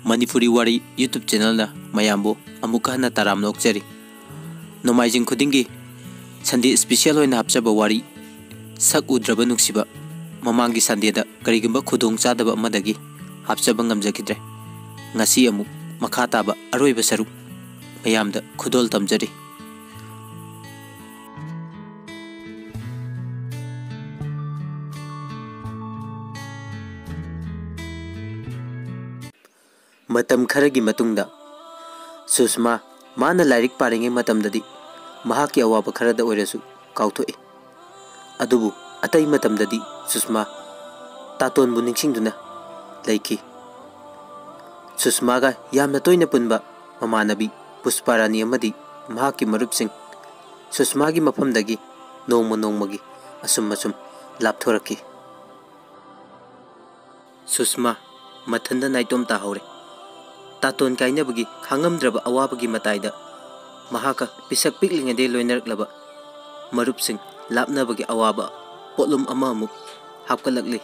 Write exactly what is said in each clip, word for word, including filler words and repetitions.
ꯃꯅꯤꯄꯨꯔꯤ ꯋꯥꯔꯤ YouTube ꯆꯦꯅꯦꯜꯅ ꯃꯌꯥꯝꯕꯨ ꯑꯃꯨꯛꯀ ꯍꯟꯅ ꯇꯔꯥꯝꯅ ꯑꯣꯛꯆꯔꯤ꯫ ꯅꯣꯡꯃꯥꯏꯖꯤꯡ ꯈꯨꯗꯤꯡꯒꯤ Sunday special ꯑꯣꯏꯅ ꯍꯥꯞꯆꯕ ꯋꯥꯔꯤ ꯁꯛ ꯎꯗ꯭ꯔꯕ ꯅꯨꯡꯁꯤꯕ ꯃꯃꯥꯡꯒꯤ Sundayꯗ ꯀꯔꯤꯒꯨꯝꯕ ꯈꯨꯗꯣꯡ ꯆꯥꯗꯕ ꯑꯃꯗꯒꯤ ꯍꯥꯞꯆꯕ ꯉꯝꯖꯈꯤꯗ꯭ꯔꯦ꯫ ꯉꯁꯤ ꯑꯃꯨꯛ ꯃꯈꯥ ꯇꯥꯕ ꯑꯔꯣꯏꯕ ꯁꯔꯨꯛ ꯃꯌꯥꯝꯗ ꯈꯨꯗꯣꯜ ꯇꯝꯖꯔꯤ꯫ ꯃꯇꯝ ꯈꯔꯒꯤ ꯃꯇꯨꯡꯗ ꯁꯨꯁꯃꯥ ꯃꯥꯅ ꯂꯥꯏꯔꯤꯛ ꯄꯥꯔꯤꯉꯩ ꯃꯇꯝꯗꯗꯤ ꯃꯍꯥꯛꯀꯤ ꯑꯋꯥꯕ ꯈꯔꯗ ꯑꯣꯏꯔꯁꯨ ꯀꯥꯎꯊꯣꯛꯏ꯫ ꯑꯗꯨꯕꯨ ꯑꯇꯩ ꯃꯇꯝꯗꯗꯤ ꯁꯨꯁꯃꯥ ꯇꯥꯇꯣꯟꯕꯨ ꯅꯤꯡꯁꯤꯡꯗꯨꯅ ꯂꯩꯈꯤ꯫ ꯁꯨꯁꯃꯥꯒ ꯌꯥꯝꯅ ꯇꯣꯏꯅ ꯄꯨꯟꯕ ꯃꯃꯥꯟꯅꯕꯤ ꯄꯨꯁꯄꯥꯔꯥꯅꯤ ꯑꯃꯗꯤ ꯃꯍꯥꯛꯀꯤ ꯃꯔꯨꯞꯁꯤꯡ ꯁꯨꯁꯃꯥꯒꯤ ꯃꯐꯝꯗꯒꯤ ꯅꯣꯡꯃ ꯅꯣꯡꯃꯒꯤ ꯑꯁꯨꯝ ꯑꯁꯨꯝ ꯂꯥꯞꯊꯣꯔꯛꯈꯤ꯫ ꯁꯨꯁꯃꯥ ꯃꯊꯟꯇ ꯅꯥꯏꯇꯣꯝ ꯇꯥꯍꯧꯔꯦ꯫ ꯇꯥꯇꯣꯟ ꯀꯥꯏꯅꯕꯒꯤ ꯈꯥꯡꯉꯝꯗ꯭ꯔꯕ ꯑꯋꯥꯕꯒꯤ ꯃꯇꯥꯏꯗ ꯃꯍꯥꯛꯀ ꯄꯤꯁꯛ ꯄꯤꯛꯂꯤꯉꯩꯗꯒꯤ ꯂꯣꯏꯅꯔꯛꯂꯕ ꯃꯔꯨꯞꯁꯤꯡ ꯂꯥꯞꯅꯕꯒꯤ ꯑꯋꯥꯕ ꯄꯣꯠꯂꯨꯝ ꯑꯃꯃꯨꯛ ꯍꯥꯞꯀꯠꯂꯛꯂꯤ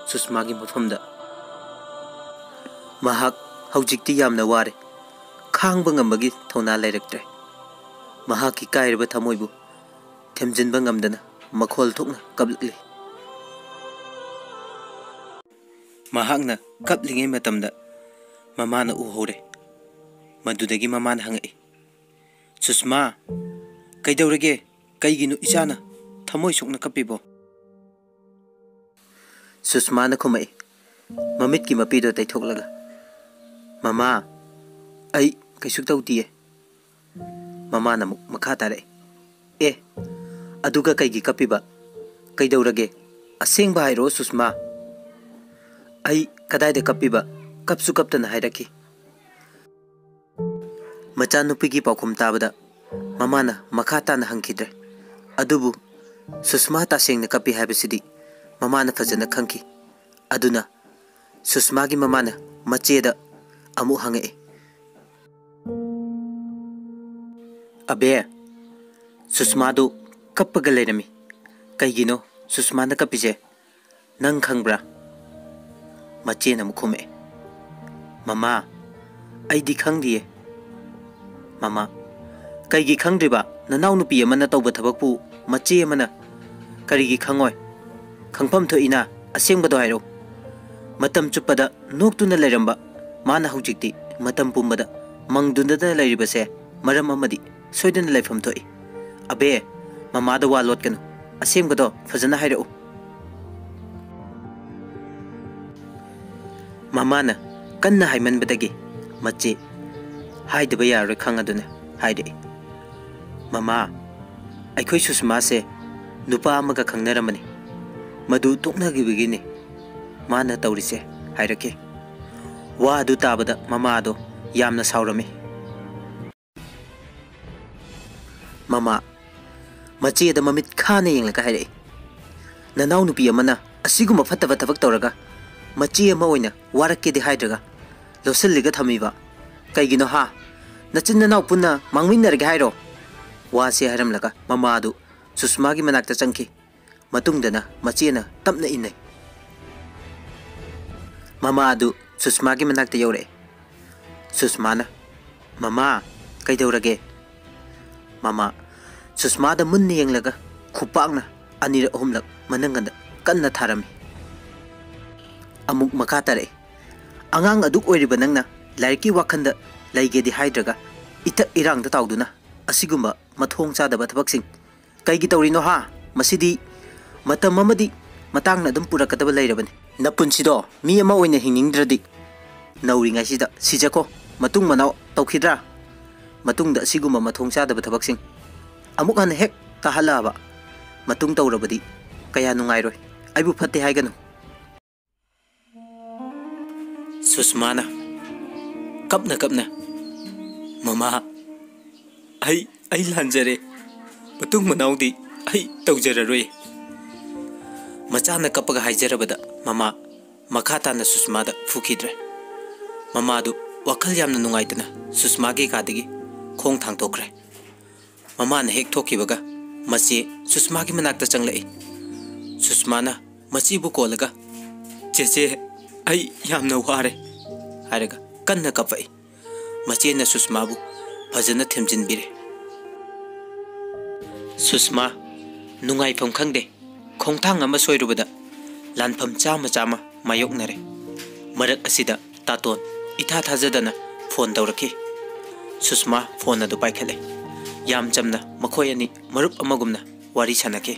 ꯁꯨꯁꯃꯥꯒꯤ ꯃꯐꯝꯗ꯫ ꯃꯍꯥꯛ ꯍꯧꯖꯤꯛꯇꯤ ꯌꯥꯝꯅ ꯋꯥꯔꯦ꯫ ꯈꯥꯡꯕ ꯉꯝꯕꯒꯤ ꯊꯧꯅꯥ ꯂꯩꯔꯛꯇ꯭ꯔꯦ꯫ ꯃꯍꯥꯛꯀꯤ ꯀꯥꯏꯔꯕ ꯊꯃꯣꯏꯕꯨ ꯊꯦꯝꯖꯤꯟꯕ ꯉꯝꯗꯅ ꯃꯈꯣꯜ ꯊꯣꯛꯅ ꯀꯞꯂꯛꯂꯤ꯫ ꯃꯍꯥꯛꯅ ꯀꯞꯂꯤꯉꯩ ꯃꯇꯝꯗ ꯃꯃꯥꯅ ꯎꯍꯧꯔꯦ꯫ ꯃꯗꯨꯗꯒꯤ ꯃꯃꯥꯅ ꯍꯪꯉꯛꯏ, "ꯁꯨꯁꯃꯥ, ꯀꯩꯗꯧꯔꯒꯦ? ꯀꯩꯒꯤꯅꯣ ꯏꯆꯥꯅ ꯊꯃꯣꯏ ꯁꯣꯛꯅ ꯀꯞꯄꯤꯕꯣ?" ꯁꯨꯁꯃꯥꯅ ꯈꯨꯝꯃꯛꯏ, ꯃꯃꯤꯠꯀꯤ ꯃꯄꯤꯗꯣ ꯇꯩꯊꯣꯛꯂꯒ, "ꯃꯃꯥ, ꯑꯩ ꯀꯩꯁꯨ ꯇꯧꯗꯤꯌꯦ꯫" ꯃꯃꯥꯅ ꯑꯃꯨꯛ ꯃꯈꯥ ꯇꯥꯔꯛꯏ, "ꯑꯦ, ꯑꯗꯨꯒ ꯀꯩꯒꯤ ꯀꯞꯄꯤꯕ? ꯀꯩꯗꯧꯔꯒꯦ? ꯑꯁꯦꯡꯕ ꯍꯥꯏꯔꯣ, ꯁꯨꯁꯃꯥ?" "ꯑꯩ ꯀꯗꯥꯏꯗ ꯀꯞꯄꯤꯕ? ꯀꯞꯁꯨ ꯀꯞꯇꯅ ꯍꯥꯏꯔꯛꯈꯤ꯫" ꯃꯆꯥꯅꯨꯄꯤꯒꯤ ꯄꯥꯎꯈꯨꯝ ꯇꯥꯕꯗ ꯃꯃꯥꯅ ꯃꯈꯥ ꯇꯥꯅ ꯍꯪꯈꯤꯗ꯭ꯔꯦ꯫ ꯑꯗꯨꯕꯨ ꯁꯨꯁꯃꯥ ꯇꯁꯦꯡꯅ ꯀꯞꯄꯤ ꯍꯥꯏꯕꯁꯤꯗꯤ ꯃꯃꯥꯅ ꯐꯖꯅ ꯈꯪꯈꯤ꯫ ꯑꯗꯨꯅ ꯁꯨꯁꯃꯥꯒꯤ ꯃꯃꯥꯅ ꯃꯆꯦꯗ ꯑꯃꯨꯛ ꯍꯪꯉꯛꯏ, "ꯑꯕꯦ, ꯁꯨꯁꯃꯥꯗꯨ ꯀꯞꯄꯒ ꯂꯩꯔꯝꯃꯤ꯫ ꯀꯩꯒꯤꯅꯣ ꯁꯨꯁꯃꯥꯅ ꯀꯞꯄꯤꯁꯦ? ꯅꯪ ꯈꯪꯕ꯭ꯔꯥ?" ꯃꯆꯦꯅ ꯑꯃꯨꯛ ꯈꯨꯝꯃꯛꯑꯦ, "ꯃꯃꯥ, ꯑꯩꯗꯤ ꯈꯪꯗꯤꯌꯦ꯫" "ꯃꯃꯥ, ꯀꯩꯒꯤ ꯈꯪꯗ꯭ꯔꯤꯕ? ꯅꯅꯥꯎꯅꯨꯄꯤ ꯑꯃꯅ ꯇꯧꯕ ꯊꯕꯛꯄꯨ ꯃꯆꯦ ꯑꯃꯅ ꯀꯔꯤꯒꯤ ꯈꯪꯉꯣꯏ? ꯈꯪꯐꯝ ꯊꯣꯛꯏꯅ, ꯑꯁꯦꯡꯕꯗꯣ ꯍꯥꯏꯔꯛꯎ꯫" ꯃꯇꯝ ꯆꯨꯞꯄꯗ ꯅꯣꯛꯇꯨꯅ ꯂꯩꯔꯝꯕ ꯃꯥꯅ ꯍꯧꯖꯤꯛꯇꯤ ꯃꯇꯝ ꯄꯨꯝꯕꯗ ꯃꯪꯗꯨꯅ ꯂꯩꯔꯤꯕꯁꯦ ꯃꯔꯝ ꯑꯃꯗꯤ ꯁꯣꯏꯗꯅ ꯂꯩꯐꯝ ꯊꯣꯛꯏ꯫ "ꯑꯕꯦ, ꯃꯃꯥꯗ ꯋꯥ ꯂꯣꯠꯀꯅꯨ꯫ ꯑꯁꯦꯡꯕꯗꯣ ꯐꯖꯅ ꯍꯥꯏꯔꯛꯎ꯫" ꯃꯃꯥꯅ ꯀꯟꯅ ꯍꯥꯏꯃꯟꯕꯗꯒꯤ ꯃꯆꯦ ꯍꯥꯏꯗꯕ ꯌꯥꯔꯔꯣꯏ ꯈꯪꯉꯗꯨꯅ ꯍꯥꯏꯔꯛꯏ꯫ "ꯃꯃꯥ, ꯑꯩꯈꯣꯏ ꯁꯨꯁꯃꯥꯁꯦ ꯅꯨꯄꯥ ꯑꯃꯒ ꯈꯪꯅꯔꯝꯕꯅꯤ꯫ ꯃꯗꯨ ꯇꯣꯛꯅꯈꯤꯕꯒꯤꯅꯤ ꯃꯥꯅ ꯇꯧꯔꯤꯁꯦ", ꯍꯥꯏꯔꯛꯈꯤ꯫ ꯋꯥ ꯑꯗꯨ ꯇꯥꯕꯗ ꯃꯃꯥꯗꯣ ꯌꯥꯝꯅ ꯁꯥꯎꯔꯝꯃꯤ꯫ ꯃꯃꯥ ꯃꯆꯦꯗ ꯃꯃꯤꯠ ꯈꯥꯅ ꯌꯦꯡꯂꯒ ꯍꯥꯏꯔꯛꯏ, "ꯅꯅꯥꯎꯅꯨꯄꯤ ꯑꯃꯅ ꯑꯁꯤꯒꯨꯝꯕ ꯐꯠꯇꯕ ꯊꯕꯛ ꯇꯧꯔꯒ ꯃꯆꯦ ꯑꯃ ꯑꯣꯏꯅ ꯋꯥꯔꯛꯀꯦꯗꯤ ꯍꯥꯏꯗ꯭ꯔꯒ ꯂꯣꯠꯁꯤꯜꯂꯒ ꯊꯝꯃꯤꯕ ꯀꯩꯒꯤꯅꯣ ꯍꯥ? ꯅꯆꯤꯟ ꯅꯅꯥꯎ ꯄꯨꯟꯅ ꯃꯥꯡꯃꯤꯟꯅꯔꯒꯦ ꯍꯥꯏꯔꯣ?" ꯋꯥꯁꯦ ꯍꯥꯏꯔꯝꯂꯒ ꯃꯃꯥ ꯑꯗꯨ ꯁꯨꯁꯃꯥꯒꯤ ꯃꯅꯥꯛꯇ ꯆꯪꯈꯤ꯫ ꯃꯇꯨꯡꯗꯅ ꯃꯆꯦꯅ ꯇꯞꯅ ꯏꯟꯅꯩ꯫ ꯃꯃꯥ ꯑꯗꯨ ꯁꯨꯁꯃꯥꯒꯤ ꯃꯅꯥꯛꯇ ꯌꯧꯔꯛꯑꯦ꯫ ꯁꯨꯁꯃꯥꯅ, "ꯃꯃꯥ, ꯀꯩꯗꯧꯔꯒꯦ?" ꯃꯃꯥ ꯁꯨꯁꯃꯥꯗ ꯃꯨꯟꯅ ꯌꯦꯡꯂꯒ ꯈꯨꯄꯥꯛꯅ ꯑꯅꯤꯔꯛ ꯑꯍꯨꯝꯂꯛ ꯃꯅꯪꯒꯟꯗ ꯀꯟꯅ ꯊꯥꯔꯝꯃꯤ꯫ ꯑꯃꯨꯛ ꯃꯈꯥ ꯇꯥꯔꯛꯏ, "ꯑꯉꯥꯡ ꯑꯗꯨꯛ ꯑꯣꯏꯔꯤꯕ ꯅꯪꯅ ꯂꯥꯏꯔꯤꯛꯀꯤ ꯋꯥꯈꯜꯗ ꯂꯩꯒꯦꯗꯤ ꯍꯥꯏꯗ꯭ꯔꯒ ꯏꯊꯛ ꯏꯔꯥꯡꯗ ꯇꯥꯎꯗꯨꯅ ꯑꯁꯤꯒꯨꯝꯕ ꯃꯊꯣꯡ ꯆꯥꯗꯕ ꯊꯕꯛꯁꯤꯡ ꯀꯩꯒꯤ ꯇꯧꯔꯤꯅꯣ ꯍꯥ? ꯃꯁꯤꯗꯤ ꯃꯇꯝ ꯑꯃꯗꯤ ꯃꯇꯥꯡꯅ ꯑꯗꯨꯝ ꯄꯨꯔꯛꯀꯗꯕ ꯂꯩꯔꯕꯅꯤ꯫ ꯅꯄꯨꯟꯁꯤꯗꯣ ꯃꯤ ꯑꯃ ꯑꯣꯏꯅ ꯍꯤꯡꯅꯤꯡꯗ꯭ꯔꯗꯤ ꯅꯧꯔꯤꯉꯩꯁꯤꯗ ꯁꯤꯖꯈꯣ꯫ ꯃꯇꯨꯡ ꯃꯅꯥꯎ ꯇꯧꯈꯤꯗ꯭ꯔꯥ? ꯃꯇꯨꯡꯗ ꯑꯁꯤꯒꯨꯝꯕ ꯃꯊꯣꯡ ꯆꯥꯗꯕ ꯊꯕꯛꯁꯤꯡ ꯑꯃꯨꯛ ꯍꯟꯅ ꯍꯦꯛ ꯇꯥꯍꯜꯂꯛꯑꯕ ꯃꯇꯨꯡ ꯇꯧꯔꯕꯗꯤ ꯀꯌꯥ ꯅꯨꯡꯉꯥꯏꯔꯣꯏ꯫ ꯑꯩꯕꯨ ꯐꯠꯇꯦ ꯍꯥꯏꯒꯅꯨ꯫" ꯁꯨꯁꯃꯥꯅ ꯀꯞꯅ ꯀꯞꯅ, "ꯃꯃꯥ, ꯑꯩ, ꯑꯩ ꯂꯥꯟꯖꯔꯦ꯫ ꯃꯇꯨꯡ ꯃꯅꯥꯎꯗꯤ ꯑꯩ ꯇꯧꯖꯔꯔꯣꯏ꯫" ꯃꯆꯥꯅ ꯀꯞꯄꯒ ꯍꯥꯏꯖꯔꯕꯗ ꯃꯃꯥ ꯃꯈꯥ ꯇꯥꯅ ꯁꯨꯁꯃꯥꯗ ꯐꯨꯈꯤꯗ꯭ꯔꯦ꯫ ꯃꯃꯥꯗꯨ ꯋꯥꯈꯜ ꯌꯥꯝꯅ ꯅꯨꯡꯉꯥꯏꯇꯅ ꯁꯨꯁꯃꯥꯒꯤ ꯀꯥꯗꯒꯤ ꯈꯣꯡ ꯊꯥꯡꯗꯣꯛꯈ꯭ꯔꯦ꯫ ꯃꯃꯥꯅ ꯍꯦꯛ ꯊꯣꯛꯈꯤꯕꯒ ꯃꯆꯦ ꯁꯨꯁꯃꯥꯒꯤ ꯃꯅꯥꯛꯇ ꯆꯪꯂꯛꯏ꯫ ꯁꯨꯁꯃꯥꯅ ꯃꯆꯦꯕꯨ ꯀꯣꯜꯂꯒ, "ꯆꯦꯆꯦ, ꯑꯩ ꯌꯥꯝꯅ ꯋꯥꯔꯦ꯫ ꯍꯥꯏꯔꯒ ꯀꯟꯅ ꯀꯞꯄꯛꯏ꯫ ꯃꯆꯦꯅ ꯁꯨꯁꯃꯥꯕꯨ ꯐꯖꯅ ꯊꯦꯝꯖꯤꯟꯕꯤꯔꯦ꯫ ꯁꯨꯁꯃꯥ ꯅꯨꯡꯉꯥꯏꯐꯝ ꯈꯪꯗꯦ꯫ ꯈꯣꯡꯊꯥꯡ ꯑꯃ ꯁꯣꯏꯔꯨꯕꯗ ꯂꯥꯟꯐꯝ ꯆꯥꯝꯃ ꯆꯥꯝꯃ ꯃꯥꯌꯣꯛꯅꯔꯦ꯫ ꯃꯔꯛ ꯑꯁꯤꯗ ꯇꯥꯇꯣꯟ ꯏꯊꯥ ꯊꯥꯖꯗꯅ ꯐꯣꯟ ꯇꯧꯔꯛꯈꯤ꯫ ꯁꯨꯁꯃꯥ ꯐꯣꯟ ꯑꯗꯨ ꯄꯥꯏꯈꯠꯂꯦ꯫ ꯌꯥꯝ ꯆꯝꯅ ꯃꯈꯣꯏ ꯑꯅꯤ ꯃꯔꯨꯞ ꯑꯃꯒꯨꯝꯅ ꯋꯥꯔꯤ ꯁꯥꯟꯅꯈꯤ꯫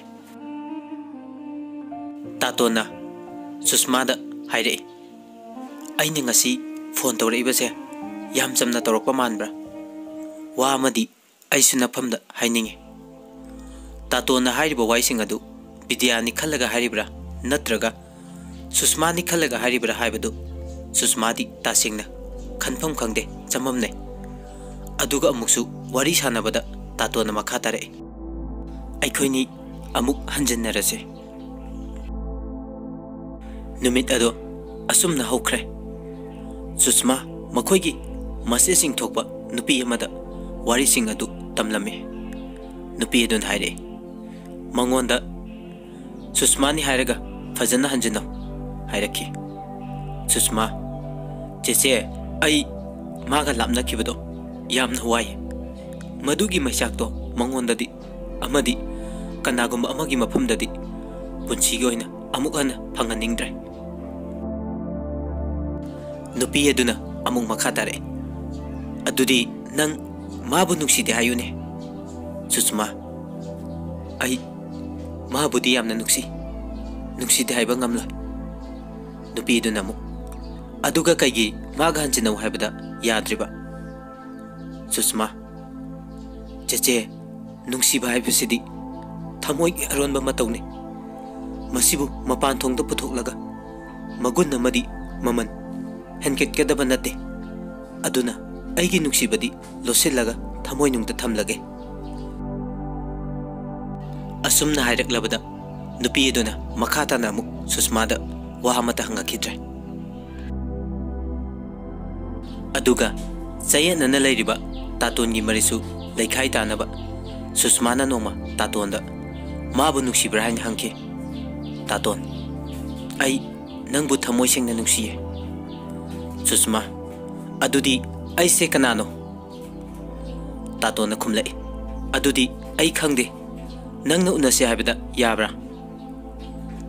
ꯇꯥꯇꯣꯟꯅ ꯁꯨꯁꯃꯥꯗ ꯍꯥꯏꯔꯛꯏ, "ꯑꯩꯅ ꯉꯁꯤ ꯐꯣꯟ ꯇꯧꯔꯛꯏꯕꯁꯦ ꯌꯥꯝ ꯆꯝꯅ ꯇꯧꯔꯛꯄ ꯃꯥꯟꯕ꯭ꯔꯥ? ꯋꯥ ꯑꯃꯗꯤ ꯑꯩꯁꯨ ꯅꯐꯝꯗ ꯍꯥꯏꯅꯤꯡꯉꯤ꯫" ꯇꯥꯇꯣꯟꯅ ꯍꯥꯏꯔꯤꯕ ꯋꯥꯍꯩꯁꯤꯡ ꯑꯗꯨ ꯕꯤꯗ꯭ꯌꯥꯅꯤ ꯈꯜꯂꯒ ꯍꯥꯏꯔꯤꯕ꯭ꯔꯥ ꯅꯠꯇ꯭ꯔꯒ ꯁꯨꯁꯃꯥꯅꯤ ꯈꯜꯂꯒ ꯍꯥꯏꯔꯤꯕ꯭ꯔꯥ ꯍꯥꯏꯕꯗꯨ ꯁꯨꯁꯃꯥꯗꯤ ꯇꯁꯦꯡꯅ ꯈꯟꯐꯝ ꯈꯪꯗꯦ, ꯆꯃꯝꯅꯩ꯫ ꯑꯗꯨꯒ ꯑꯃꯨꯛꯁꯨ ꯋꯥꯔꯤ ꯁꯥꯟꯅꯕꯗ ꯇꯥꯇꯣꯟꯅ ꯃꯈꯥ ꯇꯥꯔꯛꯏ, "ꯑꯩꯈꯣꯏꯅꯤ ꯑꯃꯨꯛ ꯍꯟꯖꯤꯟꯅꯔꯁꯦ꯫" ꯅꯨꯃꯤꯠ ꯑꯗꯣ ꯑꯁꯨꯝꯅ ꯍꯧꯈ꯭ꯔꯦ꯫ ꯁꯨꯁꯃꯥ ꯃꯈꯣꯏꯒꯤ ꯃꯆꯦꯁꯤꯡ ꯊꯣꯛꯄ ꯅꯨꯄꯤ ꯑꯃꯗ ꯋꯥꯔꯤꯁꯤꯡ ꯑꯗꯨ ꯇꯝꯂꯝꯃꯤ꯫ ꯅꯨꯄꯤ ꯑꯗꯨꯅ ꯍꯥꯏꯔꯛꯏ, ꯃꯉꯣꯟꯗ "ꯁꯨꯁꯃꯥꯅꯤ ꯍꯥꯏꯔꯒ ꯐꯖꯅ ꯍꯟꯖꯤꯟꯅꯧ" ꯍꯥꯏꯔꯛꯈꯤ꯫ ꯁꯨꯁꯃꯥ, "ꯆꯦꯆꯦ, ꯑꯩ ꯃꯥꯒ ꯂꯥꯞꯅꯈꯤꯕꯗꯣ ꯌꯥꯝꯅ ꯋꯥꯏ꯫ ꯃꯗꯨꯒꯤ ꯃꯩꯆꯥꯛꯇꯣ ꯃꯉꯣꯟꯗꯗꯤ ꯑꯃꯗꯤ ꯀꯅꯥꯒꯨꯝꯕ ꯑꯃꯒꯤ ꯃꯐꯝꯗꯗꯤ ꯄꯨꯟꯁꯤꯒꯤ ꯑꯣꯏꯅ ꯑꯃꯨꯛ ꯍꯟꯅ ꯐꯪꯍꯟꯅꯤꯡꯗ꯭ꯔꯦ꯫" ꯅꯨꯄꯤ ꯑꯗꯨꯅ ꯑꯃꯨꯛ ꯃꯈꯥ ꯇꯥꯔꯛꯏ, "ꯑꯗꯨꯗꯤ ꯅꯪ ꯃꯥꯕꯨ ꯅꯨꯡꯁꯤꯗꯦ ꯍꯥꯏꯌꯨꯅꯦ꯫" ꯁꯨꯁꯃꯥ, "ꯑꯩ ꯃꯥꯕꯨꯗꯤ ꯌꯥꯝꯅ ꯅꯨꯡꯁꯤ, ꯅꯨꯡꯁꯤꯗꯦ ꯍꯥꯏꯕ ꯉꯝꯂꯣꯏ꯫" ꯅꯨꯄꯤ ꯑꯗꯨꯅ ꯑꯃꯨꯛ, "ꯑꯗꯨꯒ ꯀꯩꯒꯤ ꯃꯥꯒ ꯍꯟꯖꯤꯟꯅꯧ ꯍꯥꯏꯕꯗ ꯌꯥꯗ꯭ꯔꯤꯕ?" ꯁꯨꯁꯃꯥ, "ꯆꯦꯆꯦ, ꯅꯨꯡꯁꯤꯕ ꯍꯥꯏꯕꯁꯤꯗꯤ ꯊꯃꯣꯏꯒꯤ ꯑꯔꯣꯟꯕ ꯃꯇꯧꯅꯤ꯫ ꯃꯁꯤꯕꯨ ꯃꯄꯥꯟ ꯊꯣꯡꯗ ꯄꯨꯊꯣꯛꯂꯒ ꯃꯒꯨꯟ ꯑꯃꯗꯤ ꯃꯃꯜ ꯍꯦꯟꯒꯠꯀꯗꯕ ꯅꯠꯇꯦ꯫ ꯑꯗꯨꯅ ꯑꯩꯒꯤ ꯅꯨꯡꯁꯤꯕꯗꯤ ꯂꯣꯠꯁꯤꯜꯂꯒ ꯊꯃꯣꯏꯅꯨꯡꯗ ꯊꯝꯂꯒꯦ꯫" ꯑꯁꯨꯝꯅ ꯍꯥꯏꯔꯛꯂꯕꯗ ꯅꯨꯄꯤ ꯑꯗꯨꯅ ꯃꯈꯥ ꯇꯥꯅ ꯑꯃꯨꯛ ꯁꯨꯁꯃꯥꯗ ꯋꯥ ꯑꯃꯠꯇ ꯍꯪꯉꯛꯈꯤꯗ꯭ꯔꯦ꯫ ꯑꯗꯨꯒ ꯆꯌꯦꯠꯅꯅ ꯂꯩꯔꯤꯕ ꯇꯥꯇꯣꯟꯒꯤ ꯃꯔꯤꯁꯨ ꯂꯩꯈꯥꯏ ꯇꯥꯅꯕ ꯁꯨꯁꯃꯥꯅ ꯅꯣꯡꯃ ꯇꯥꯇꯣꯟꯗ ꯃꯥꯕꯨ ꯅꯨꯡꯁꯤꯕ꯭ꯔꯥ ꯍꯥꯏꯅ ꯍꯪꯈꯤ꯫ ꯇꯥꯇꯣꯟ, "ꯑꯩ ꯅꯪꯕꯨ ꯊꯃꯣꯏ ꯁꯦꯡꯅ ꯅꯨꯡꯁꯤꯌꯦ꯫ ꯁꯨꯁꯃꯥ, "ꯑꯗꯨꯗꯤ ꯑꯩꯁꯦ ꯀꯅꯥꯅꯣ?" ꯇꯥꯇꯣꯟꯅ ꯈꯨꯝꯂꯛꯏ, "ꯑꯗꯨꯗꯤ ꯑꯩ ꯈꯪꯗꯦ꯫ ꯅꯪꯅ ꯎꯅꯁꯦ ꯍꯥꯏꯕꯗ ꯌꯥꯕ꯭ꯔꯥ?"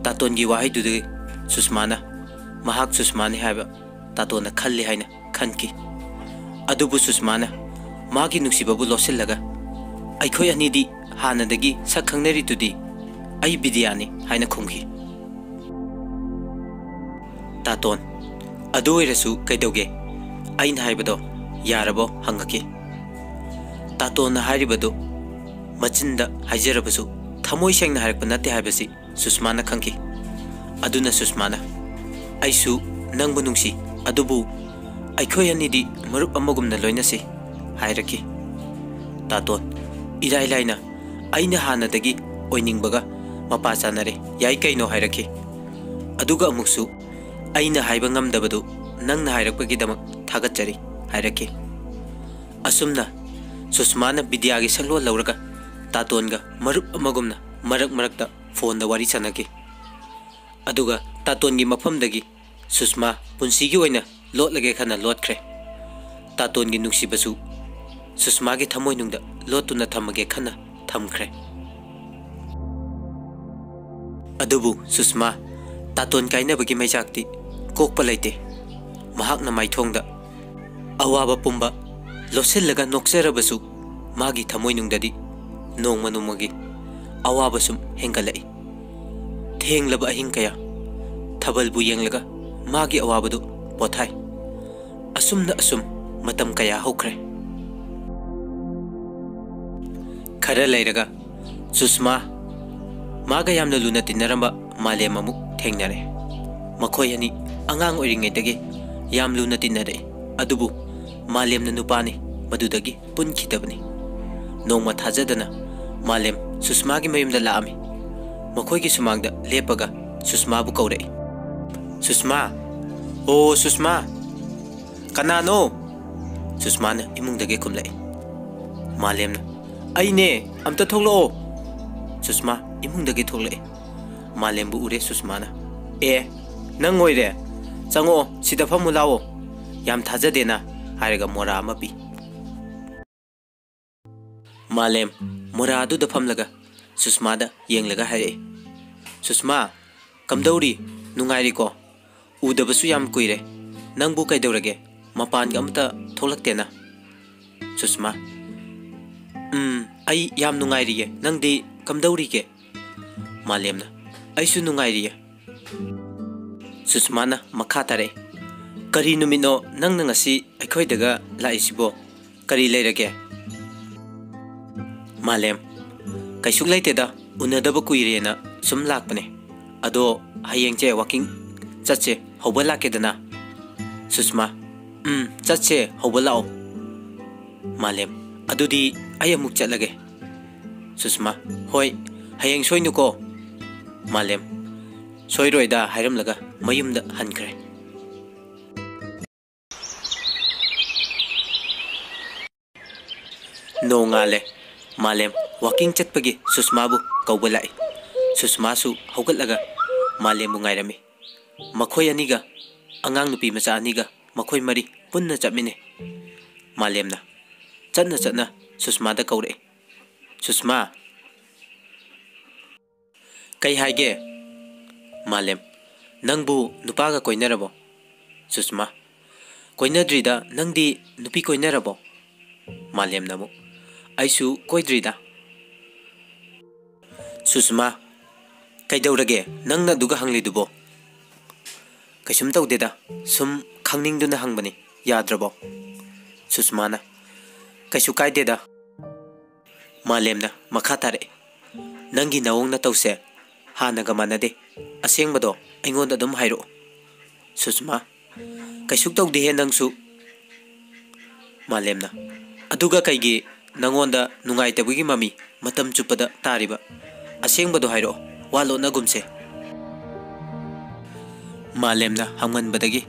ꯇꯥꯇꯣꯟꯒꯤ ꯋꯥꯍꯩꯗꯨꯗꯒꯤ ꯁꯨꯁꯃꯥꯅ ꯃꯍꯥꯛ ꯁꯨꯁꯃꯥꯅꯤ ꯍꯥꯏꯕ ꯇꯥꯇꯣꯟꯅ ꯈꯜꯂꯤ ꯍꯥꯏꯅ ꯈꯟꯈꯤ꯫ ꯑꯗꯨꯕꯨ ꯁꯨꯁꯃꯥꯅ ꯃꯥꯒꯤ ꯅꯨꯡꯁꯤꯕꯕꯨ ꯂꯣꯠꯁꯤꯜꯂꯒ, "ꯑꯩꯈꯣꯏ ꯑꯅꯤꯗꯤ ꯍꯥꯟꯅꯗꯒꯤ ꯁꯛ ꯈꯪꯅꯔꯤꯗꯨꯗꯤ, ꯑꯩ ꯕꯤꯗ꯭ꯌꯥꯅꯤ" ꯍꯥꯏꯅ ꯈꯨꯝꯈꯤ꯫ ꯇꯥꯇꯣꯟ, "ꯑꯗꯨ ꯑꯣꯏꯔꯁꯨ ꯀꯩꯗꯧꯒꯦ? ꯑꯩꯅ ꯍꯥꯏꯕꯗꯣ ꯌꯥꯔꯕꯣ?" ꯍꯪꯉꯛꯈꯤ꯫ ꯇꯥꯇꯣꯟꯅ ꯍꯥꯏꯔꯤꯕꯗꯨ ꯃꯆꯤꯟꯗ ꯍꯥꯏꯖꯔꯕꯁꯨ ꯊꯃꯣꯏ ꯁꯦꯡꯅ ꯍꯥꯏꯔꯛꯄ ꯅꯠꯇꯦ ꯍꯥꯏꯕꯁꯤ ꯁꯨꯁꯃꯥꯅ ꯈꯪꯈꯤ꯫ ꯑꯗꯨꯅ ꯁꯨꯁꯃꯥꯅ, "ꯑꯩꯁꯨ ꯅꯪꯕꯨ ꯅꯨꯡꯁꯤ, ꯑꯗꯨꯕꯨ ꯑꯩꯈꯣꯏ ꯑꯅꯤꯗꯤ ꯃꯔꯨꯞ ꯑꯃꯒꯨꯝꯅ ꯂꯣꯏꯅꯁꯤ" ꯍꯥꯏꯔꯛꯈꯤ꯫ ꯇꯥꯇꯣꯟ ꯏꯔꯥꯏ ꯂꯥꯏꯅ, "ꯑꯩꯅ ꯍꯥꯟꯅꯗꯒꯤ ꯑꯣꯏꯅꯤꯡꯕꯒ ꯃꯄꯥ ꯆꯥꯅꯔꯦ, ꯌꯥꯏ ꯀꯩꯅꯣ" ꯍꯥꯏꯔꯛꯈꯤ꯫ ꯑꯗꯨꯒ ꯑꯃꯨꯛꯁꯨ, "ꯑꯩꯅ ꯍꯥꯏꯕ ꯉꯝꯗꯕꯗꯨ ꯅꯪꯅ ꯍꯥꯏꯔꯛꯄꯒꯤꯗꯃꯛ ꯊꯥꯒꯠꯆꯔꯤ" ꯍꯥꯏꯔꯛꯈꯤ꯫ ꯑꯁꯨꯝꯅ ꯁꯨꯁꯃꯥꯅ ꯕꯤꯗ꯭ꯌꯥꯒꯤ ꯁꯛꯂꯣꯟ ꯂꯧꯔꯒ ꯇꯥꯇꯣꯟꯒ ꯃꯔꯨꯞ ꯑꯃꯒꯨꯝꯅ ꯃꯔꯛ ꯃꯔꯛꯇ ꯐꯣꯟꯗ ꯋꯥꯔꯤ ꯁꯥꯟꯅꯈꯤ꯫ ꯑꯗꯨꯒ ꯇꯥꯇꯣꯟꯒꯤ ꯃꯐꯝꯗꯒꯤ ꯁꯨꯁꯃꯥ ꯄꯨꯟꯁꯤꯒꯤ ꯑꯣꯏꯅ ꯂꯣꯠꯂꯒꯦ ꯈꯟꯅ ꯂꯣꯠꯈ꯭ꯔꯦ꯫ ꯇꯥꯇꯣꯟꯒꯤ ꯅꯨꯡꯁꯤꯕꯁꯨ ꯁꯨꯁꯃꯥꯒꯤ ꯊꯃꯣꯏꯅꯨꯡꯗ ꯂꯣꯠꯇꯨꯅ ꯊꯝꯃꯒꯦ ꯈꯟꯅ ꯊꯝꯈ꯭ꯔꯦ꯫ ꯑꯗꯨꯕꯨ ꯁꯨꯁꯃꯥ ꯇꯥꯇꯣꯟ ꯀꯥꯏꯅꯕꯒꯤ ꯃꯩꯆꯥꯛꯇꯤ ꯀꯣꯛꯄ ꯂꯩꯇꯦ꯫ ꯃꯍꯥꯛꯅ ꯃꯥꯏꯊꯣꯡꯗ ꯑꯋꯥꯕ ꯄꯨꯝꯕ ꯂꯣꯠꯁꯤꯜꯂꯒ ꯅꯣꯛꯆꯔꯕꯁꯨ, ꯃꯥꯒꯤ ꯊꯃꯣꯏꯅꯨꯡꯗꯗꯤ ꯅꯣꯡꯃ ꯅꯣꯡꯃꯒꯤ ꯑꯋꯥꯕ ꯁꯨꯝ ꯍꯦꯟꯒꯠꯂꯛꯏ꯫ ꯊꯦꯡꯂꯕ ꯑꯍꯤꯡ ꯀꯌꯥ ꯊꯥꯕꯜꯕꯨ ꯌꯦꯡꯂꯒ ꯃꯥꯒꯤ ꯑꯋꯥꯕꯗꯨ ꯄꯣꯊꯥꯏ꯫ ꯑꯁꯨꯝꯅ ꯑꯁꯨꯝ ꯃꯇꯝ ꯀꯌꯥ ꯍꯧꯈ꯭ꯔꯦ꯫ ꯈꯔ ꯂꯩꯔꯒ ꯁꯨꯁꯃꯥ ꯃꯥꯒ ꯌꯥꯝꯅ ꯂꯨꯅ ꯇꯤꯟꯅꯔꯝꯕ ꯃꯥꯂꯦꯝ ꯑꯃꯨꯛ ꯊꯦꯡꯅꯔꯦ꯫ ꯃꯈꯣꯏ ꯑꯅꯤ ꯑꯉꯥꯡ ꯑꯣꯏꯔꯤꯉꯩꯗꯒꯤ ꯌꯥꯝ ꯂꯨꯅ ꯇꯤꯟꯅꯔꯛꯏ꯫ ꯑꯗꯨꯕꯨ ꯃꯥꯂꯦꯝꯅ ꯅꯨꯄꯥꯅꯤ, ꯃꯗꯨꯗꯒꯤ ꯄꯨꯟꯈꯤꯗꯕꯅꯤ꯫ ꯅꯣꯡꯃ ꯊꯥꯖꯗꯅ ꯃꯥꯂꯦꯝ ꯁꯨꯁꯃꯥꯒꯤ ꯃꯌꯨꯝꯗ ꯂꯥꯛꯑꯝꯃꯤ꯫ ꯃꯈꯣꯏꯒꯤ ꯁꯨꯃꯥꯡꯗ ꯂꯦꯞꯄꯒ ꯁꯨꯁꯃꯥꯕꯨ ꯀꯧꯔꯛꯏ꯫ "ꯁꯨꯁꯃꯥ! ꯑꯣ ꯁꯨꯁꯃꯥ! ꯀꯅꯥꯅꯣ?" ꯁꯨꯁꯃꯥꯅ ꯏꯃꯨꯡꯗꯒꯤ ꯈꯨꯝꯂꯛꯏ꯫ ꯃꯥꯂꯦꯝꯅ, "ꯑꯩꯅꯦ, ꯑꯝꯇ ꯊꯣꯛꯂꯛꯑꯣ!" ꯁꯨꯁꯃꯥ ꯏꯃꯨꯡꯗꯒꯤ ꯊꯣꯛꯂꯛꯏ꯫ ꯃꯥꯂꯦꯝꯕꯨ ꯎꯔꯦ ꯁꯨꯁꯃꯥꯅ꯫ "ꯑꯦ, ꯅꯪ ꯑꯣꯏꯔꯦ? ꯆꯪꯉꯛꯑꯣ, ꯁꯤꯗ ꯐꯝꯃꯨ ꯂꯥꯛꯑꯣ!" "ꯌꯥꯝ ꯊꯥꯖꯗꯦꯅ" ꯍꯥꯏꯔꯒ ꯃꯣꯔꯥ ꯑꯃ ꯄꯤ꯫ ꯃꯥꯂꯦꯝ ꯃꯣꯔꯥ ꯑꯗꯨꯗ ꯐꯝꯂꯒ ꯁꯨꯁꯃꯥꯗ ꯌꯦꯡꯂꯒ ꯍꯥꯏꯔꯛꯏ, "ꯁꯨꯁꯃꯥ, ꯀꯝꯗꯧꯔꯤ? ꯅꯨꯡꯉꯥꯏꯔꯤꯀꯣ? ꯎꯗꯕꯁꯨ ꯌꯥꯝ ꯀꯨꯏꯔꯦ꯫ ꯅꯪꯕꯨ ꯀꯩꯗꯧꯔꯒꯦ? ꯃꯄꯥꯟꯒ ꯑꯃꯇ ꯊꯣꯛꯂꯛꯇꯦꯅ?" ꯁꯨꯁꯃꯥ, "ꯎꯝ, ꯑꯩ ꯌꯥꯝ ꯅꯨꯡꯉꯥꯏꯔꯤꯌꯦ꯫ ꯅꯪꯗꯤ ꯀꯝꯗꯧꯔꯤꯒꯦ?" ꯃꯥꯂꯦꯝꯅ, "ꯑꯩꯁꯨ ꯅꯨꯡꯉꯥꯏꯔꯤꯌꯦ꯫" ꯁꯨꯁꯃꯥꯅ ꯃꯈꯥ ꯇꯥꯔꯛꯏ, "ꯀꯔꯤ ꯅꯨꯃꯤꯠꯅꯣ ꯅꯪꯅ ꯉꯁꯤ ꯑꯩꯈꯣꯏꯗꯒ ꯂꯥꯛꯏꯁꯤꯕꯣ? ꯀꯔꯤ ꯂꯩꯔꯒꯦ?" ꯃꯥꯂꯦꯝ, "ꯀꯩꯁꯨ ꯂꯩꯇꯦꯗ, ꯎꯅꯗꯕ ꯀꯨꯏꯔꯦꯅ ꯁꯨꯝ ꯂꯥꯛꯄꯅꯦ꯫ ꯑꯗꯣ ꯍꯌꯦꯡꯁꯦ ꯋꯥꯀꯤꯡ ꯆꯠꯁꯦ, ꯍꯧꯕ ꯂꯥꯛꯀꯦꯗꯅ?" ꯁꯨꯁꯃꯥ, "ꯎꯝ, ꯆꯠꯁꯦ, ꯍꯧꯕ ꯂꯥꯛꯑꯣ꯫" ꯃꯥꯂꯦꯝ, "ꯑꯗꯨꯗꯤ ꯑꯩ ꯑꯃꯨꯛ ꯆꯠꯂꯒꯦ꯫" ꯁꯨꯁꯃꯥ, "ꯍꯣꯏ, ꯍꯌꯦꯡ ꯁꯣꯏꯅꯨꯀꯣ꯫" ꯃꯥꯂꯦꯝ, "ꯁꯣꯏꯔꯣꯏꯗ" ꯍꯥꯏꯔꯝꯂꯒ ꯃꯌꯨꯝꯗ ꯍꯟꯈ꯭ꯔꯦ꯫ ꯅꯣꯡꯉꯥꯜꯂꯦ꯫ ꯃꯥꯂꯦꯝ ꯋꯥꯀꯤꯡ ꯆꯠꯄꯒꯤ ꯁꯨꯁꯃꯥꯕꯨ ꯀꯧꯕ ꯂꯥꯛꯏ꯫ ꯁꯨꯁꯃꯥꯁꯨ ꯍꯧꯒꯠꯂꯒ ꯃꯥꯂꯦꯝꯕꯨ ꯉꯥꯏꯔꯝꯃꯤ꯫ ꯃꯈꯣꯏ ꯑꯅꯤꯒ, ꯑꯉꯥꯡ ꯅꯨꯄꯤ ꯃꯆꯥ ꯑꯅꯤꯒ, ꯃꯈꯣꯏ ꯃꯔꯤ ꯄꯨꯟꯅ ꯆꯠꯃꯤꯟꯅꯩ꯫ ꯃꯥꯂꯦꯝꯅ ꯆꯠꯅ ꯆꯠꯅ ꯁꯨꯁꯃꯥꯗ ꯀꯧꯔꯛꯏ, "ꯁꯨꯁꯃꯥ!" "ꯀꯩ ꯍꯥꯏꯒꯦ?" ꯃꯥꯂꯦꯝ, "ꯅꯪꯕꯨ ꯅꯨꯄꯥꯒ ꯀꯣꯏꯅꯔꯕꯣ?" ꯁꯨꯁꯃꯥ, "ꯀꯣꯏꯅꯗ꯭ꯔꯤꯗ, ꯅꯪꯗꯤ ꯅꯨꯄꯤ ꯀꯣꯏꯅꯔꯕꯣ?" ꯃꯥꯂꯦꯝꯅ ꯑꯃꯨꯛ, "ꯑꯩꯁꯨ ꯀꯣꯏꯗ꯭ꯔꯤꯗ꯫" ꯁꯨꯁꯃꯥ, "ꯀꯩꯗꯧꯔꯒꯦ ꯅꯪꯅ ꯑꯗꯨꯒ ꯍꯪꯂꯤꯗꯨꯕꯣ?" "ꯀꯩꯁꯨꯝ ꯇꯧꯗꯦꯗ, ꯁꯨꯝ ꯈꯪꯅꯤꯡꯗꯨꯅ ꯍꯪꯕꯅꯤ, ꯌꯥꯗ꯭ꯔꯕꯣ?" ꯁꯨꯁꯃꯥꯅ, "ꯀꯩꯁꯨ ꯀꯥꯏꯗꯦꯗ꯫" ꯃꯥꯂꯦꯝꯅ ꯃꯈꯥ ꯇꯥꯔꯛꯏ, "ꯅꯪꯒꯤ ꯅꯑꯣꯡ ꯅꯇꯧꯁꯦ ꯍꯥꯟꯅꯒ ꯃꯥꯟꯅꯗꯦ꯫ ꯑꯁꯦꯡꯕꯗꯣ ꯑꯩꯉꯣꯟꯗ ꯑꯗꯨꯝ ꯍꯥꯏꯔꯛꯑꯣ꯫" ꯁꯨꯁꯃꯥ, "ꯀꯩꯁꯨ ꯇꯧꯗꯦꯍꯦ ꯅꯪꯁꯨ꯫" ꯃꯥꯂꯦꯝꯅ, "ꯑꯗꯨꯒ ꯀꯩꯒꯤ ꯅꯪꯉꯣꯟꯗ ꯅꯨꯡꯉꯥꯏꯇꯕꯒꯤ ꯃꯃꯤ ꯃꯇꯝ ꯆꯨꯞꯄꯗ ꯇꯥꯔꯤꯕ? ꯑꯁꯦꯡꯕꯗꯣ ꯍꯥꯏꯔꯛꯑꯣ, ꯋꯥ ꯂꯣꯠꯅꯒꯨꯝꯁꯦ꯫" ꯃꯥꯂꯦꯝꯅ ꯍꯪꯃꯟꯕꯗꯒꯤ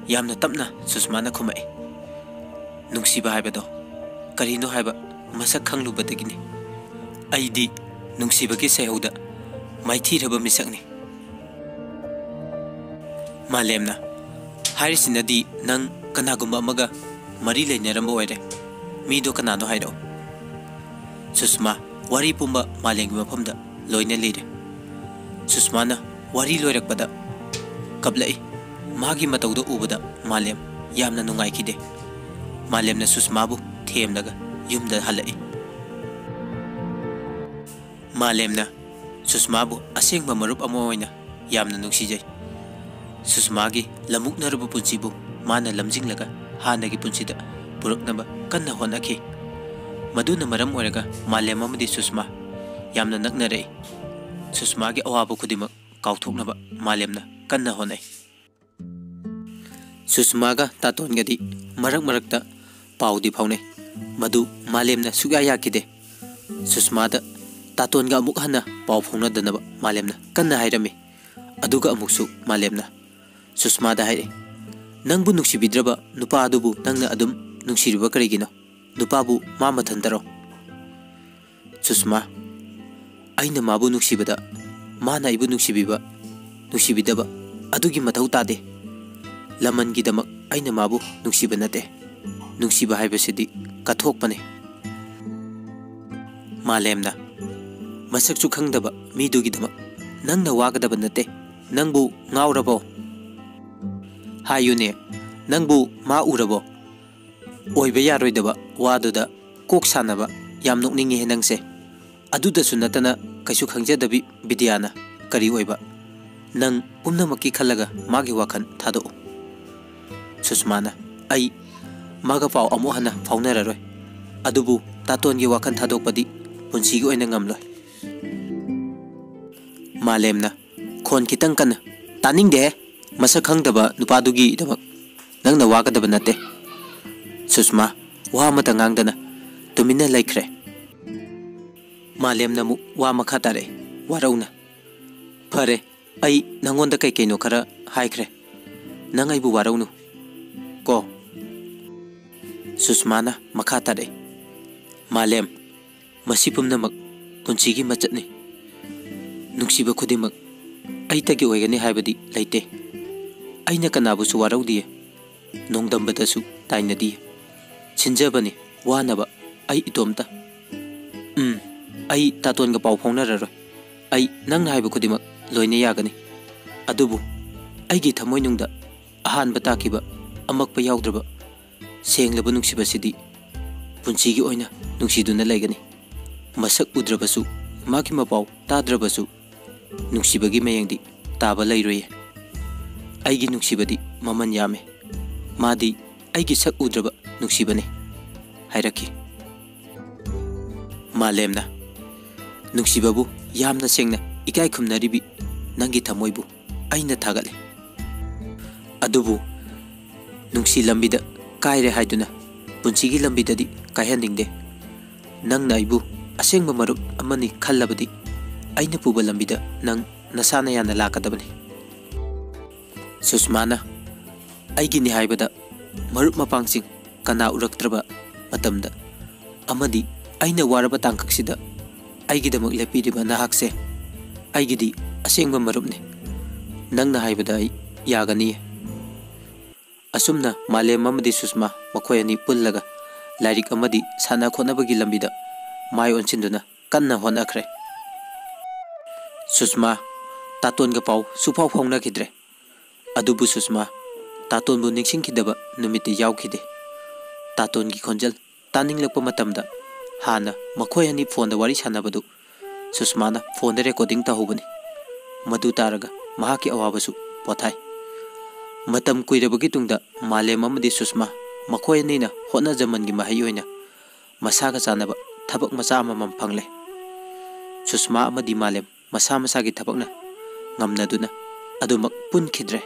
ꯌꯥꯝꯅ ꯇꯞꯅ ꯁꯨꯁꯃꯥꯅ ꯈꯨꯝꯃꯛꯏ, "ꯅꯨꯡꯁꯤꯕ ꯍꯥꯏꯕꯗꯣ ꯀꯔꯤꯅꯣ ꯍꯥꯏꯕ ꯃꯁꯛ ꯈꯪꯂꯨꯕꯗꯒꯤꯅꯤ꯫ ꯑꯩꯗꯤ ꯅꯨꯡꯁꯤꯕꯒꯤ ꯁꯩꯍꯧꯗ ꯃꯥꯏꯊꯤꯔꯕ ꯃꯤꯁꯛꯅꯤ꯫" ꯃꯥꯂꯦꯝꯅ, "ꯍꯥꯏꯔꯤꯁꯤꯅꯗꯤ ꯅꯪ ꯀꯅꯥꯒꯨꯝꯕ ꯑꯃꯒ ꯃꯔꯤ ꯂꯩꯅꯔꯝꯕ ꯑꯣꯏꯔꯦ꯫ ꯃꯤꯗꯣ ꯀꯅꯥꯅꯣ ꯍꯥꯏꯔꯛꯑꯣ꯫ ꯁꯨꯁꯃꯥ ꯋꯥꯔꯤ ꯄꯨꯝꯕ ꯃꯥꯂꯦꯝꯒꯤ ꯃꯐꯝꯗ ꯂꯣꯏꯅ ꯂꯤꯔꯦ꯫ ꯁꯨꯁꯃꯥꯅ ꯋꯥꯔꯤ ꯂꯣꯏꯔꯛꯄꯗ ꯀꯞꯂꯛꯏ꯫ ꯃꯥꯒꯤ ꯃꯇꯧꯗꯣ ꯎꯕꯗ ꯃꯥꯂꯦꯝ ꯌꯥꯝꯅ ꯅꯨꯡꯉꯥꯏꯈꯤꯗꯦ꯫ ꯃꯥꯂꯦꯝꯅ ꯁꯨꯁꯃꯥꯕꯨ ꯊꯦꯝꯂꯒ ꯌꯨꯝꯗ ꯍꯜꯂꯛꯏ꯫ ꯃꯥꯂꯦꯝꯅ ꯁꯨꯁꯃꯥꯕꯨ ꯑꯁꯦꯡꯕ ꯃꯔꯨꯞ ꯑꯃ ꯑꯣꯏꯅ ꯌꯥꯝꯅ ꯅꯨꯡꯁꯤꯖꯩ꯫ ꯁꯨꯁꯃꯥꯒꯤ ꯂꯝꯃꯨꯛꯅꯔꯕ ꯄꯨꯟꯁꯤꯕꯨ ꯃꯥꯅ ꯂꯝꯖꯤꯡꯂꯒ ꯍꯥꯟꯅꯒꯤ ꯄꯨꯟꯁꯤꯗ ꯄꯨꯔꯛꯅꯕ ꯀꯟꯅ ꯍꯣꯠꯅꯈꯤ꯫ ꯃꯗꯨꯅ ꯃꯔꯝ ꯑꯣꯏꯔꯒ ꯃꯥꯂꯦꯝ ꯑꯃꯗꯤ ꯁꯨꯁꯃꯥ ꯌꯥꯝꯅ ꯅꯛꯅꯔꯛꯏ꯫ ꯁꯨꯁꯃꯥꯒꯤ ꯑꯋꯥꯕ ꯈꯨꯗꯤꯡꯃꯛ ꯀꯥꯎꯊꯣꯛꯅꯕ ꯃꯥꯂꯦꯝꯅ ꯀꯟꯅ ꯍꯣꯠꯅꯩ꯫ ꯁꯨꯁꯃꯥꯒ ꯇꯥꯇꯣꯟꯒꯗꯤ ꯃꯔꯛ ꯃꯔꯛꯇ ꯄꯥꯎꯗꯤ ꯐꯥꯎꯅꯩ꯫ ꯃꯗꯨ ꯃꯥꯂꯦꯝꯅ ꯁꯨꯛꯌꯥ ꯌꯥꯈꯤꯗꯦ꯫ ꯁꯨꯁꯃꯥꯗ ꯇꯥꯇꯣꯟꯒ ꯑꯃꯨꯛ ꯍꯟꯅ ꯄꯥꯎ ꯐꯥꯎꯅꯗꯅꯕ ꯃꯥꯂꯦꯝꯅ ꯀꯟꯅ ꯍꯥꯏꯔꯝꯃꯤ꯫ ꯑꯗꯨꯒ ꯑꯃꯨꯛꯁꯨ ꯃꯥꯂꯦꯝꯅ ꯁꯨꯁꯃꯥꯗ ꯍꯥꯏꯔꯛꯏ, "ꯅꯪꯕꯨ ꯅꯨꯡꯁꯤꯕꯤꯗ꯭ꯔꯕ ꯅꯨꯄꯥ ꯑꯗꯨꯕꯨ ꯅꯪꯅ ꯑꯗꯨꯝ ꯅꯨꯡꯁꯤꯔꯤꯕ ꯀꯔꯤꯒꯤꯅꯣ? ꯅꯨꯄꯥꯕꯨ ꯃꯥ ꯃꯊꯟꯇꯔꯣ?" ꯁꯨꯁꯃꯥ, "ꯑꯩꯅ ꯃꯥꯕꯨ ꯅꯨꯡꯁꯤꯕꯗ ꯃꯥꯅ ꯑꯩꯕꯨ ꯅꯨꯡꯁꯤꯕꯤꯕ, ꯅꯨꯡꯁꯤꯕꯤꯗꯕ ꯑꯗꯨꯒꯤ ꯃꯊꯧ ꯇꯥꯗꯦ꯫ ꯂꯃꯟꯒꯤꯗꯃꯛ ꯑꯩꯅ ꯃꯥꯕꯨ ꯅꯨꯡꯁꯤꯕ ꯅꯠꯇꯦ꯫ ꯅꯨꯡꯁꯤꯕ ꯍꯥꯏꯕꯁꯤꯗꯤ ꯀꯠꯊꯣꯛꯄꯅꯦ꯫" ꯃꯥꯂꯦꯝꯅ, "ꯃꯁꯛꯁꯨ ꯈꯪꯗꯕ ꯃꯤꯗꯨꯒꯤꯗꯃꯛ ꯅꯪꯅ ꯋꯥꯒꯗꯕ ꯅꯠꯇꯦ꯫ ꯅꯪꯕꯨ ꯉꯥꯎꯔꯕꯣ? ꯍꯥꯏꯌꯨꯅꯦ, ꯅꯪꯕꯨ ꯃꯥ ꯎꯔꯕꯣ?" ꯑꯣꯏꯕ ꯌꯥꯔꯣꯏꯗꯕ ꯋꯥꯗꯨꯗ ꯀꯣꯛ ꯁꯥꯟꯅꯕ ꯌꯥꯝ ꯅꯣꯛꯅꯤꯡꯉꯤꯍꯦ ꯅꯪꯁꯦ꯫ ꯑꯗꯨꯗꯁꯨ ꯅꯠꯇꯅ ꯀꯩꯁꯨ ꯈꯪꯖꯗꯕꯤ ꯕꯤꯗ꯭ꯌꯥꯅ ꯀꯔꯤ ꯑꯣꯏꯕ? ꯅꯪ ꯄꯨꯝꯅꯃꯛꯀꯤ ꯈꯜꯂꯒ ꯃꯥꯒꯤ ꯋꯥꯈꯜ ꯊꯥꯗꯣꯛꯎ꯫ ꯁꯨꯁꯃꯥꯅ, "ꯑꯩ ꯃꯥꯒ ꯄꯥꯎ ꯑꯃꯨꯛ ꯍꯟꯅ ꯐꯥꯎꯅꯔꯔꯣꯏ꯫ ꯑꯗꯨꯕꯨ ꯇꯥꯇꯣꯟꯒꯤ ꯋꯥꯈꯜ ꯊꯥꯗꯣꯛꯄꯗꯤ ꯄꯨꯟꯁꯤꯒꯤ ꯑꯣꯏꯅ ꯉꯝꯂꯣꯏ꯫" ꯃꯥꯂꯦꯝꯅ, ꯈꯣꯟ ꯈꯤꯇꯪ ꯀꯟꯅ, "ꯇꯥꯅꯤꯡꯗꯦꯍꯦ꯫ ꯃꯁꯛ ꯈꯪꯗꯕ ꯅꯨꯄꯥꯗꯨꯒꯤꯗꯃꯛ ꯅꯪꯅ ꯋꯥꯒꯗꯕ ꯅꯠꯇꯦ꯫" ꯁꯨꯁꯃꯥ ꯋꯥ ꯑꯃꯇ ꯉꯥꯡꯗꯅ ꯇꯨꯃꯤꯟꯅ ꯂꯩꯈ꯭ꯔꯦ꯫ ꯃꯥꯂꯦꯝꯅ ꯑꯃꯨꯛ ꯋꯥ ꯃꯈꯥ ꯇꯥꯔꯛꯑꯦ ꯋꯥꯔꯧꯅ, "ꯐꯔꯦ, ꯑꯩ ꯅꯪꯉꯣꯟꯗ ꯀꯩ ꯀꯩꯅꯣ ꯈꯔ ꯍꯥꯏꯈ꯭ꯔꯦ꯫ ꯅꯪ ꯑꯩꯕꯨ ꯋꯥꯔꯧꯅꯨ ꯀꯣ꯫" ꯁꯨꯁꯃꯥꯅ ꯃꯈꯥ ꯇꯥꯔꯛꯑꯦ, "ꯃꯥꯂꯦꯝ, ꯃꯁꯤ ꯄꯨꯝꯅꯃꯛ ꯄꯨꯟꯁꯤꯒꯤ ꯃꯆꯠꯅꯤ꯫ ꯅꯨꯡꯁꯤꯕ ꯈꯨꯗꯤꯡꯃꯛ ꯑꯩꯇꯒꯤ ꯑꯣꯏꯒꯅꯤ ꯍꯥꯏꯕꯗꯤ ꯂꯩꯇꯦ꯫ ꯑꯩꯅ ꯀꯅꯥꯕꯨꯁꯨ ꯋꯥꯔꯧꯗꯤꯌꯦ꯫ ꯅꯣꯡꯗꯝꯕꯗꯁꯨ ꯇꯥꯏꯅꯗꯦ꯫ ꯁꯤꯟꯖꯕꯅꯤ ꯋꯥꯅꯕ ꯑꯩ ꯏꯇꯣꯝꯇ꯫ ꯎꯝ, ꯑꯩ ꯇꯥꯇꯣꯟꯒ ꯄꯥꯎ ꯐꯥꯎꯅꯔꯔꯣꯏ꯫ ꯑꯩ ꯅꯪꯅ ꯍꯥꯏꯕ ꯈꯨꯗꯤꯡꯃꯛ ꯂꯣꯏꯅ ꯌꯥꯒꯅꯤ꯫ ꯑꯗꯨꯕꯨ ꯑꯩꯒꯤ ꯊꯃꯣꯏꯅꯨꯡꯗ ꯑꯍꯥꯟꯕ ꯇꯥꯈꯤꯕ ꯑꯃꯛꯄ ꯌꯥꯎꯗ꯭ꯔꯕ ꯁꯦꯡꯂꯕ ꯅꯨꯡꯁꯤꯕꯁꯤꯗꯤ ꯄꯨꯟꯁꯤꯒꯤ ꯑꯣꯏꯅ ꯅꯨꯡꯁꯤꯗꯨꯅ ꯂꯩꯒꯅꯤ꯫ ꯃꯁꯛ ꯎꯗ꯭ꯔꯕꯁꯨ, ꯃꯥꯒꯤ ꯃꯄꯥꯎ ꯇꯥꯗ꯭ꯔꯕꯁꯨ, ꯅꯨꯡꯁꯤꯕꯒꯤ ꯃꯌꯦꯡꯗꯤ ꯇꯥꯕ ꯂꯩꯔꯣꯏꯌꯦ꯫ ꯑꯩꯒꯤ ꯅꯨꯡꯁꯤꯕꯗꯤ ꯃꯃꯜ ꯌꯥꯝꯃꯦ꯫ ꯃꯥꯗꯤ ꯑꯩꯒꯤ ꯁꯛ ꯎꯗ꯭ꯔꯕ ꯅꯨꯡꯁꯤꯕꯅꯤ ꯍꯥꯏꯔꯛꯈꯤ꯫ ꯃꯥꯂꯦꯝꯅ, ꯅꯨꯡꯁꯤꯕꯕꯨ ꯌꯥꯝꯅ ꯁꯦꯡꯅ ꯏꯀꯥꯏ ꯈꯨꯝꯅꯔꯤꯕꯤ ꯅꯪꯒꯤ ꯊꯃꯣꯏꯕꯨ ꯑꯩꯅ ꯊꯥꯒꯠꯂꯤ꯫ ꯑꯗꯨꯕꯨ ꯅꯨꯡꯁꯤ ꯂꯝꯕꯤꯗ ꯀꯥꯏꯔꯦ ꯍꯥꯏꯗꯨꯅ ꯄꯨꯟꯁꯤꯒꯤ ꯂꯝꯕꯤꯗꯗꯤ ꯀꯥꯏꯍꯟꯅꯤꯡꯗꯦ꯫ ꯅꯪꯅ ꯑꯩꯕꯨ ꯑꯁꯦꯡꯕ ꯃꯔꯨꯞ ꯑꯃꯅꯤ ꯈꯜꯂꯕꯗꯤ ꯑꯩꯅ ꯄꯨꯕ ꯂꯝꯕꯤꯗ ꯅꯪ ꯅꯁꯥꯅ ꯌꯥꯅ ꯂꯥꯛꯀꯗꯕꯅꯤ꯫ ꯁꯨꯁꯃꯥꯅ ꯑꯩꯒꯤꯅꯤ ꯍꯥꯏꯕꯗ ꯃꯔꯨꯞ ꯃꯄꯥꯡꯁꯤꯡ ꯀꯅꯥ ꯎꯔꯛꯇ꯭ꯔꯕ ꯃꯇꯝꯗ ꯑꯃꯗꯤ ꯑꯩꯅ ꯋꯥꯔꯕ ꯇꯥꯡꯀꯛꯁꯤꯗ ꯑꯩꯒꯤꯗꯃꯛ ꯂꯦꯞꯄꯤꯔꯤꯕ ꯅꯍꯥꯛꯁꯦ ꯑꯩꯒꯤꯗꯤ ꯑꯁꯦꯡꯕ ꯃꯔꯨꯞꯅꯤ꯫ ꯅꯪꯅ ꯍꯥꯏꯕꯗ ꯑꯩ ꯌꯥꯒꯅꯤꯌꯦ꯫ ꯑꯁꯨꯝꯅ ꯃꯥꯂꯦꯝ ꯑꯃꯗꯤ ꯁꯨꯁꯃꯥ ꯃꯈꯣꯏ ꯑꯅꯤ ꯄꯨꯜꯂꯒ ꯂꯥꯏꯔꯤꯛ ꯑꯃꯗꯤ ꯁꯥꯟꯅ ꯈꯣꯠꯅꯕꯒꯤ ꯂꯝꯕꯤꯗ ꯃꯥꯏ ꯑꯣꯟꯁꯤꯟꯗꯨꯅ ꯀꯟꯅ ꯍꯣꯠꯅꯈ꯭ꯔꯦ꯫ ꯁꯨꯁꯃꯥ ꯇꯥꯇꯣꯟꯒ ꯄꯥꯎ ꯁꯨꯐꯥꯎ ꯐꯥꯎꯅꯈꯤꯗ꯭ꯔꯦ꯫ ꯑꯗꯨꯕꯨ ꯁꯨꯁꯃꯥ ꯇꯥꯇꯣꯟꯕꯨ ꯅꯤꯡꯁꯤꯡꯈꯤꯗꯕ ꯅꯨꯃꯤꯠꯇꯤ ꯌꯥꯎꯈꯤꯗꯦ꯫ ꯇꯥꯇꯣꯟꯒꯤ ꯈꯣꯟꯖꯦꯜ ꯇꯥꯅꯤꯡꯂꯛꯄ ꯃꯇꯝꯗ ꯍꯥꯟꯅ ꯃꯈꯣꯏ ꯑꯅꯤ ꯐꯣꯟꯗ ꯋꯥꯔꯤ ꯁꯥꯟꯅꯕꯗꯨ ꯁꯨꯁꯃꯥꯅ ꯐꯣꯟꯗ ꯔꯦꯀꯣꯔꯗꯤꯡ ꯇꯧꯍꯧꯕꯅꯤ꯫ ꯃꯗꯨ ꯇꯥꯔꯒ ꯃꯍꯥꯛꯀꯤ ꯑꯋꯥꯕꯁꯨ ꯄꯣꯊꯥꯏ꯫ ꯃꯇꯝ ꯀꯨꯏꯔꯕꯒꯤ ꯇꯨꯡꯗ ꯃꯥꯂꯦꯝ ꯑꯃꯗꯤ ꯁꯨꯁꯃꯥ ꯃꯈꯣꯏ ꯑꯅꯤꯅ ꯍꯣꯠꯅꯖꯃꯟꯒꯤ ꯃꯍꯩ ꯑꯣꯏꯅ ꯃꯁꯥꯒ ꯆꯥꯟꯅꯕ ꯊꯕꯛ ꯃꯆꯥ ꯑꯃꯃꯝ ꯐꯪꯂꯦ꯫ ꯁꯨꯁꯃꯥ ꯑꯃꯗꯤ ꯃꯥꯂꯦꯝ ꯃꯁꯥ ꯃꯁꯥꯒꯤ ꯊꯕꯛꯅ ꯉꯝꯅꯗꯨꯅ ꯑꯗꯨꯃꯛ ꯄꯨꯟꯈꯤꯗ꯭ꯔꯦ꯫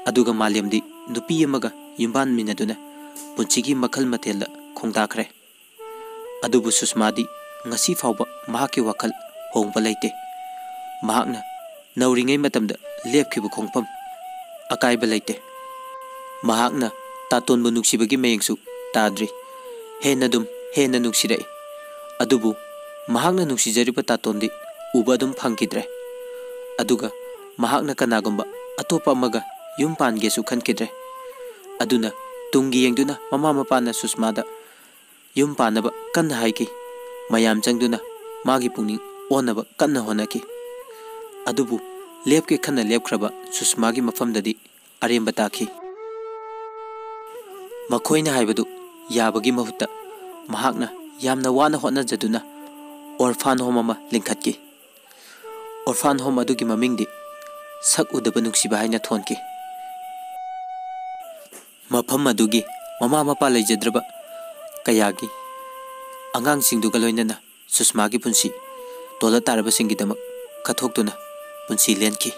ꯑꯗꯨꯒ ꯃꯥꯂꯦꯝꯗꯤ ꯅꯨꯄꯤ ꯑꯃꯒ ꯌꯨꯝꯕꯥꯟꯃꯤꯟꯅꯗꯨꯅ ꯄꯨꯟꯁꯤꯒꯤ ꯃꯈꯜ ꯃꯊꯦꯜꯗ ꯈꯣꯡꯗꯥꯈ꯭ꯔꯦ꯫ ꯑꯗꯨꯕꯨ ꯁꯨꯁꯃꯥꯗꯤ ꯉꯁꯤ ꯐꯥꯎꯕ ꯃꯍꯥꯛꯀꯤ ꯋꯥꯈꯜ ꯍꯣꯡꯕ ꯂꯩꯇꯦ꯫ ꯃꯍꯥꯛꯅ ꯅꯧꯔꯤꯉꯩ ꯃꯇꯝꯗ ꯂꯦꯞꯈꯤꯕ ꯈꯣꯡꯐꯝ ꯑꯀꯥꯏꯕ ꯂꯩꯇꯦ꯫ ꯃꯍꯥꯛꯅ ꯇꯥꯇꯣꯟꯕꯨ ꯅꯨꯡꯁꯤꯕꯒꯤ ꯃꯌꯦꯡꯁꯨ ꯇꯥꯗ꯭ꯔꯤ꯫ ꯍꯦꯟꯅ ꯑꯗꯨꯝ ꯍꯦꯟꯅ ꯅꯨꯡꯁꯤꯔꯛꯏ꯫ ꯑꯗꯨꯕꯨ ꯃꯍꯥꯛꯅ ꯅꯨꯡꯁꯤꯖꯔꯤꯕ ꯇꯥꯇꯣꯟꯗꯤ ꯎꯕ ꯑꯗꯨꯝ ꯐꯪꯈꯤꯗ꯭ꯔꯦ꯫ ꯑꯗꯨꯒ ꯃꯍꯥꯛꯅ ꯀꯅꯥꯒꯨꯝꯕ ꯑꯇꯣꯞꯄ ꯑꯃꯒ ꯌꯨꯝ ꯄꯥꯟꯒꯦꯁꯨ ꯈꯟꯈꯤꯗ꯭ꯔꯦ꯫ ꯑꯗꯨꯅ ꯇꯨꯡꯒꯤ ꯌꯦꯡꯗꯨꯅ ꯃꯃꯥ ꯃꯄꯥꯅ ꯁꯨꯁꯃꯥꯗ ꯌꯨꯝ ꯄꯥꯟꯅꯕ ꯀꯟꯅ ꯍꯥꯏꯈꯤ꯫ ꯃꯌꯥꯝ ꯆꯪꯗꯨꯅ ꯃꯥꯒꯤ ꯄꯨꯛꯅꯤꯡ ꯑꯣꯟꯅꯕ ꯀꯟꯅ ꯍꯣꯠꯅꯈꯤ꯫ ꯑꯗꯨꯕꯨ ꯂꯦꯞꯀꯦ ꯈꯟꯅ ꯂꯦꯞꯈ꯭ꯔꯕ ꯁꯨꯁꯃꯥꯒꯤ ꯃꯐꯝꯗꯗꯤ ꯑꯔꯦꯝꯕ ꯇꯥꯈꯤ꯫ ꯃꯈꯣꯏꯅ ꯍꯥꯏꯕꯗꯨ ꯌꯥꯕꯒꯤ ꯃꯍꯨꯠꯇ ꯃꯍꯥꯛꯅ ꯌꯥꯝꯅ ꯋꯥꯅ ꯍꯣꯠꯅꯖꯗꯨꯅ orphan home ꯑꯃ ꯂꯤꯡꯈꯠꯈꯤ꯫ Orphan home ꯑꯗꯨꯒꯤ ꯃꯃꯤꯡꯗꯤ ꯁꯛ ꯎꯗꯕ ꯅꯨꯡꯁꯤꯕ ꯍꯥꯏꯅ ꯊꯣꯟꯈꯤ꯫ ꯃꯐꯝ ꯑꯗꯨꯒꯤ ꯃꯃꯥ ꯃꯄꯥ ꯂꯩꯖꯗ꯭ꯔꯕ ꯀꯌꯥꯒꯤ ꯑꯉꯥꯡꯁꯤꯡꯗꯨꯒ ꯂꯣꯏꯅꯅ ꯁꯨꯁꯃꯥꯒꯤ ꯄꯨꯟꯁꯤ ꯗꯣꯂꯔ ꯇꯥꯔꯕꯁꯤꯡꯒꯤꯗꯃꯛ ꯀꯠꯊꯣꯛꯇꯨꯅ ꯄꯨꯟꯁꯤ ꯂꯦꯟꯈꯤ꯫